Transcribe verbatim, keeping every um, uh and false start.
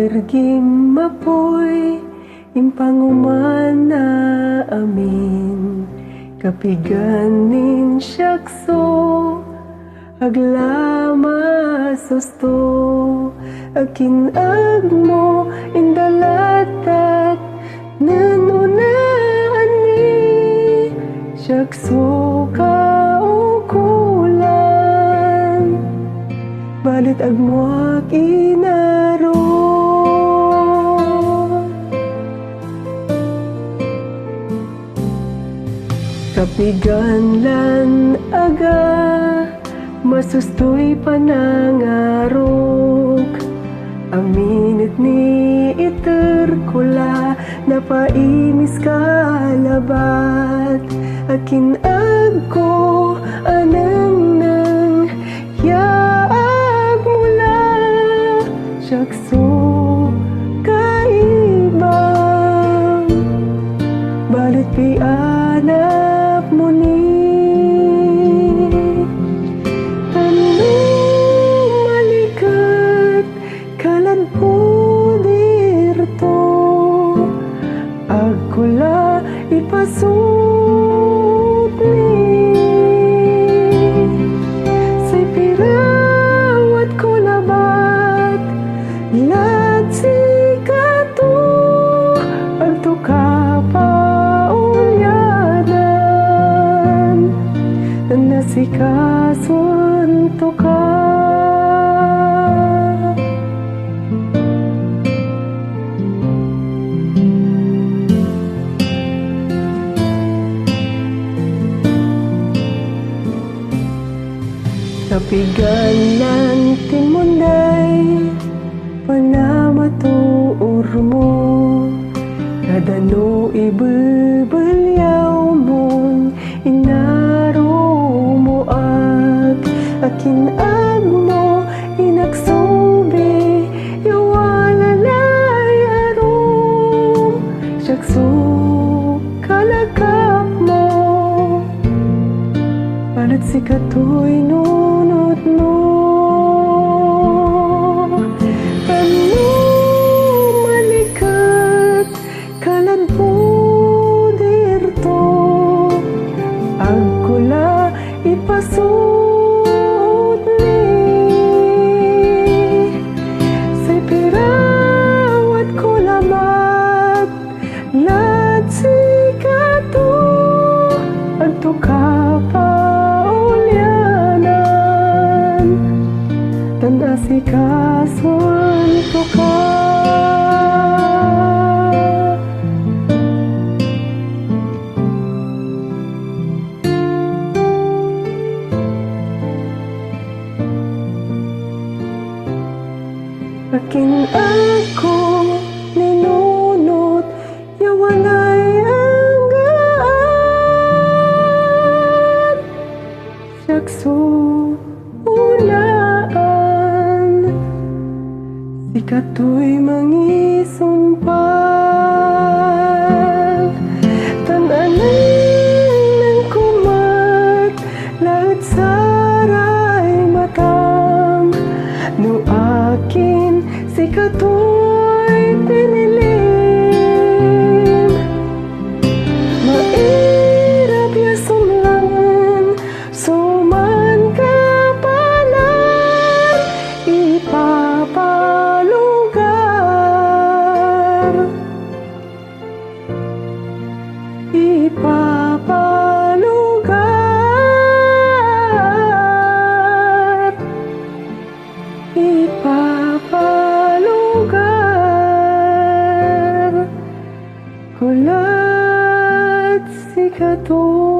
Irgin mapoy impangoman na amin, kapigan nin siak so ag la masusto, akin ag mo indalatat nen onaan ni siak so kaukolan, balet ag mo ak inarok. Kapigan lan aga, masustoy panangarok. Amin et niiter ko la, napaimis ka labat. Akin ag ko anengneng ya ag mo la siak so kaibam, balet pianap mo ni. Tan no maliket ka lad poder to, ag ko la ipasot ni. Say pirawat ko labat lad sikato, ag to kapaolyanan, tan asikasoen to ka. Kapigan lan tinmonday panamatoor mo, kada no ibebelyaw mon inaro mo ak, akin ag mo inaksobi ya wala lay arum, siak so kalakap mo, balet sikatoy nunot mo. Tan no maliket ka lad poder to, ag ko la ipasot ni. Say pirawat ko labat lad sikato, ag to kapaolyanan, tan asikasoen to ka. Akin ag ko ninunot ya walay anggaan. Siak so unaan, sikatoy mangisumpal, tan anengneng ko met la ed saray matam no akin sikatoy pinilim. Mairap ya sumlangen so mankapalan, ipapalugar, ipapalugar, ipapalugar ko lad sikato.